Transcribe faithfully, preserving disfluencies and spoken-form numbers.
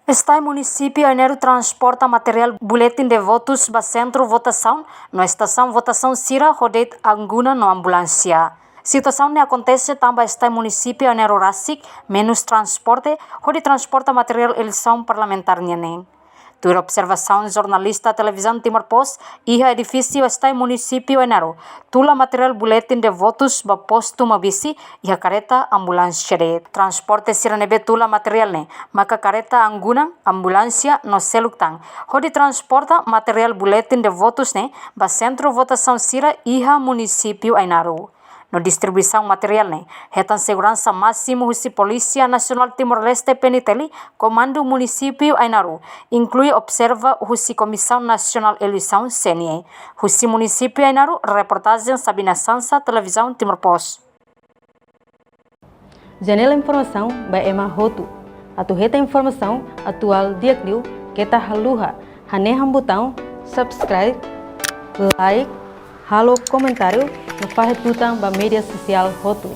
Estái munisípiu Ainaro transporta materiál buletin de votus ba sentru votasaun no estasaun votasaun sira ho de'it angguna no ambulánsia. Situasaun ne'e akontese tanba estái munisípiu Ainaro rasik menus transporte hodi transporta materiál eleisaun parlamentár nian ne'e. Tuir observasaun jornalista Televizaun Timor Post iha edifísiu estái munisípiu Ainaro, tula materiál buletin de votus ba postu Maubisse iha kareta ambulánsia de'it. Transporte sira ne'ebé tula materiál ne'e maka kareta angguna, ambulánsia no seluk tan, hodi transporta materiál buletin de votus ne'e ba sentru votasaun sira iha munisípiu Ainaro. No distribuisaun materiál ne'e hetan seguransa másimu husi Polísia Nasionál Timor-Leste, P N T L, Komandu Munisípiu Ainaro, inklui observa husi Komisaun Nasionál Eleisaun, C N E. Husi munisípiu Ainaro, reportajen Sabina Sansa, Televizaun Timor Post. Janela informasaun ba ema hotu. Atu hetan informasaun atuál di'ak liu, keta haluha hanehan butaun subscribe, like, halo komentáriu no fahe tutan ba média sosiál hotu.